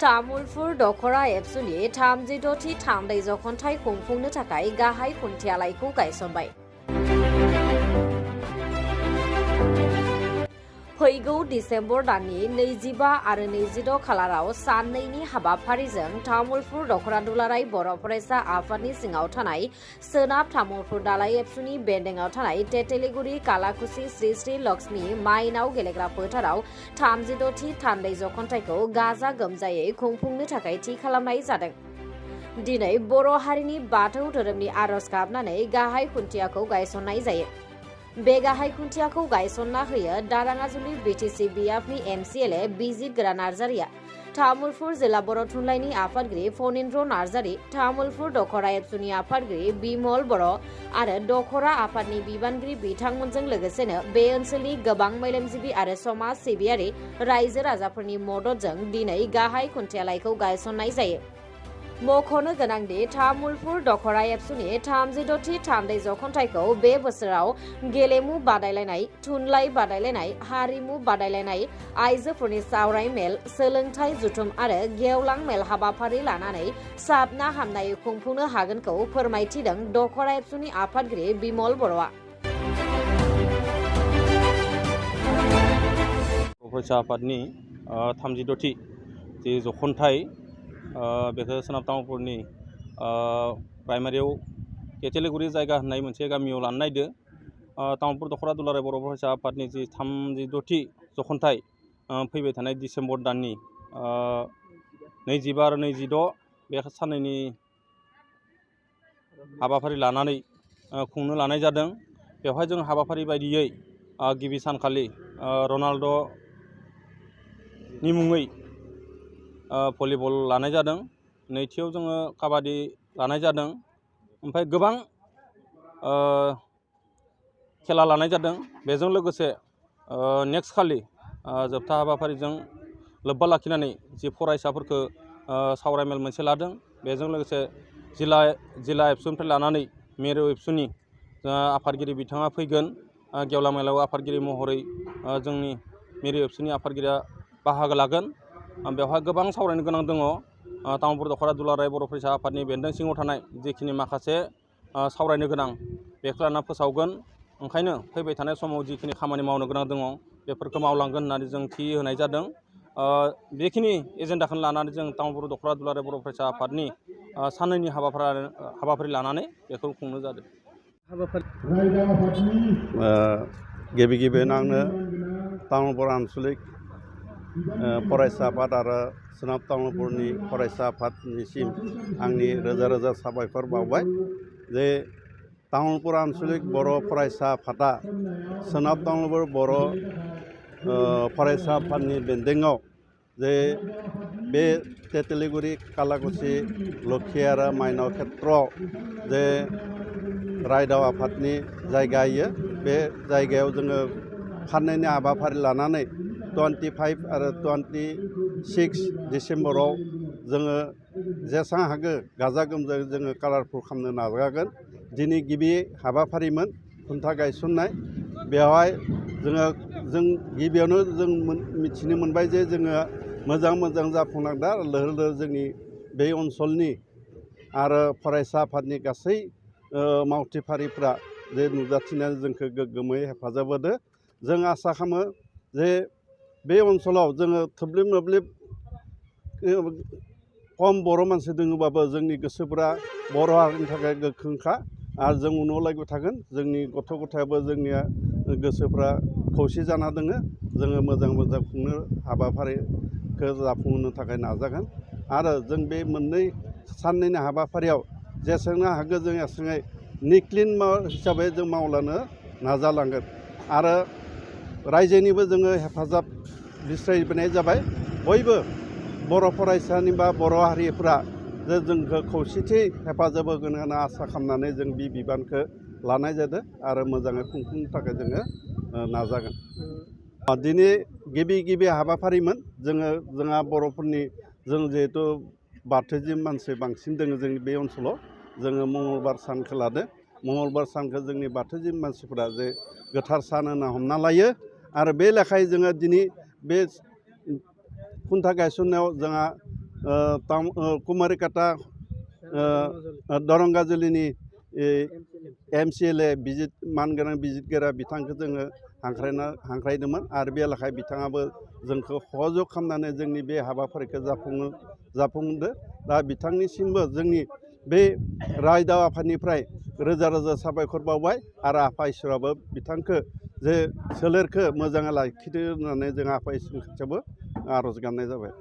तामुलपुर दखरा एबसुनि 36थि थांनाय जखनथाइ खुंफुंनो थाखाय गाहाय खुन्थियालाइखौ गायसनबाय। फैगौ डिसेम्बर दाननि 25 आरो 26 खालाराव साननैनि हाबाफारिजों तामुलपुर दखरा दुलाराय बर' फरायसा आफादनि सिङाव थानाय सोनाब तामुलपुर दालाय एबसुनि बेन्दोंआव थानाय तेतेलिगुरि कालाकुसि श्री श्री लक्ष्मी माइनाव गेलेग्रा फोथाराव 36थि थान्दै जखनथाइखौ गाजा गोमजायै खुंफुंनो थाखाय थि खालामनाय जादों। दिनै बर' हारिनि बाथौ धोरोमनि आरज गाबनानै गाहाय खुन्थियाखौ गायसननाय जायो। बे गाहाय खुन्थियाखौ गायसनना होयो दाराङाजुलि बिटिसि बिएफनि एमसिएलए बिजित गोरा नार्जारिया। तामुलपुर जिल्ला बर' थुनलाइनि आफादगिरि फनिन्द्र नार्जारि, तामुलपुर दखरा एबसुनि आफादगिरि बिमल बर' आरो दखरा आफादनि बिबानगिरि बिथांमोनजों लोगोसेनो बे ओनसोलनि गोबां मेलेमजिबि आरो समाज सिबियारि रायजो राजाफोरनि मददजों दिनै गाहाय खुन्थियालाइखौ गायसननाय जायो। मख'नो गोनांदि तामुलपुर दखरा एबसुनि 36थि थान्दै जखनथाइखौ बे बोसोराव गेलेमु बादायलायनाय, थुनलाइ बादायलायनाय, हारिमु बादायलायनाय, आइजोफोरनि सावराय मेल, सोलोंथाइ जथुम आरो गेवलां मेल हाबाफारि लानानै साबना हामनायै खुंफुंनो हागोनखौ फोरमायथिदों दखरा एबसुनि आफादगिरि बिमल बर'आ। फरायसा आफादनि 36थि जि जखनथाइ बेखौ सोनाब तामुलपुरनि प्राइमारियाव तेतेलिगुरि जायगा होननाय मोनसे गामियाव लानो नागिरदों। तामुलपुर दखरा दुलाराय बर' फरायसा आफादनि जि 36थि जखनथाइ फैबाय थानाय डिसेम्बर दाननि 25 आरो 26 बे साननैनि हाबाफारि लानानै खुंनो लानाय जादों। बेवहाय जों हाबाफारि बायदियै गिबि सानखालि रनाल्ड'नि मुङै भलिबल लानाय जादों। नैथियाव जोङो काबादि लानाय जादों। ओमफ्राय गोबां खेला लानाय जादों। बेजों लोगोसे नेक्स्ट खालि जोबथा हाबाफारिजों लोब्बा लाखिनानै जि फरायसाफोरखौ सावरायमेल मोनसे लादों। बेजों लोगोसे जिल्ला एबसुनिफ्राय लानानै मिरु एबसुनि आफादगिरि बिथाङा फैगोन। गेवलां मेलाव आफादगिरि महरै जोंनि मिरु एबसुनि आफादगिरिया बाहागो लागोन। बेवहाय गोबां सावरायनो गोनां दङ। तामुलपुर दखरा दुलाराय बर' फरायसा आफादनि बेन्दों सिङाव थानाय जिखिनि माखासे सावरायनो गोनां बेखौ लाना फोसावगोन। ओंखायनो फैबाय थानाय समाव जिखिनि खामानि मावनो गोनां दङ बेफोरखौ मावलांगोन होननानै जों थि होनाय जादों। बेखिनि एजेन्डाखौनो लानानै जों तामुलपुर दखरा दुलाराय बर' फरायसा आफादनि साननैनि हाबाफारि लानानै बेखौ खुंनो जादों। गिबियावनो आंनो तामुलपुर आनसलिक फरायसा आफाद आरो सोनाब तामुलपुरनि फरायसा आफादनिसिम आंनि रोजा रोजा साबायखर बावबाय जे तामुलपुर आनसलिक बर' फरायसा आफादा सोनाब तामुलपुर बर' फरायसा आफादनि बेन्दोङाव जे बे तेतेलिगुरि कालाकुसि लखियारा माइनाव खेत्रआव जे रायदाव आफादनि जायगा होयो। बे जायगायाव जोङो साननैनि हाबाफारि लानानै 25 आरो 26 डिसेम्बराव जोङो जेसां हागो गाजा गोमजायै जोङो कालारफुल खालामनो नाजागोन। दिनै गिबि हाबाफारिमोन खुन्था गायसननाय। बेवहाय जों गिबियावनो जों मिथिनो मोनबाय जे जोङो मोजां जाफुंनांदों। लोगो लोगो जोंनि बे ओनसोलनि आरो फरायसा आफादनि गासै मावथिफारिफ्रा जे नुजाथिनानै जोंखौ गोग्गोमै हेफाजाब होदो। जों आसा खालामो जे बे ओनसोलाव जोङो थोब्लिब मोब्लिब खम बर' मानसि दङबाबो जोंनि गोसोफोरा बर' हारिनि थाखाय गोख्रोंखा आरो जों उनावलागै थागोन। जोंनि गथ' गथायाबो जोंनिया गोसोफ्रा खौसे जाना दोङो। जोङो मोजां खुंनो हाबाफारिखौ जाफुंहोनो थाखाय नाजागोन आरो जों बे साननैनि हाबाफारियाव जेसेबां हागौ जों एसेबां निक्लिन हिसाबै जों मावलांनो नाजालांगोन आरो रायजोनिबो जोङो हेफाजाब बिस्रायबोनाय जाबाय। बयबो बर' फरायसानि बा बर' हारिफ्रा जे जोंखौ खौसेथि हेफाजाब होगोन होनना आसा खालामनानै जों बे बिबानखौ लानाय जादों आरो मोजाङै खुंफुंनो थाखाय जोङो नाजागोन। दिनै गिबि हाबाफारिमोन जोंहा बर'फोरनि जों जिहेथु बाथौजि मानसि बांसिन दङ जोंनि बे ओनसोलाव जोङो मंगलबार सानखौ लादो। मंगलबार सानखौ जोंनि बाथौजि मानसिफोरा जे गोथार सान होनना हमना लायो आरो बे लेखायै जोङो दिनै बे खुन्था गायसननायाव जोंहा कुमारिकाटा दरंगाजुलिनि MCLA बिजित मानगोनां बिजितगिरा बिथांखौ जोङो हांख्रायदोंमोन आरो बे लेखायै बिथाङाबो जोंखौ सहयोग खालामनानै जोंनि बे हाबाफारिखौ जाफुंदो दा बिथांनिसिमबो जोंनि बे रायदाव आफादनिफ्राय रोजा रोजा साबायखर बावबाय आरो आफा इसोराबो बिथांखौ जे सोलेरखौ मोजाङै लाखिदो होननानै जों आफा इसोरनि खाथियावबो आर'ज गाबनाय जाबाय।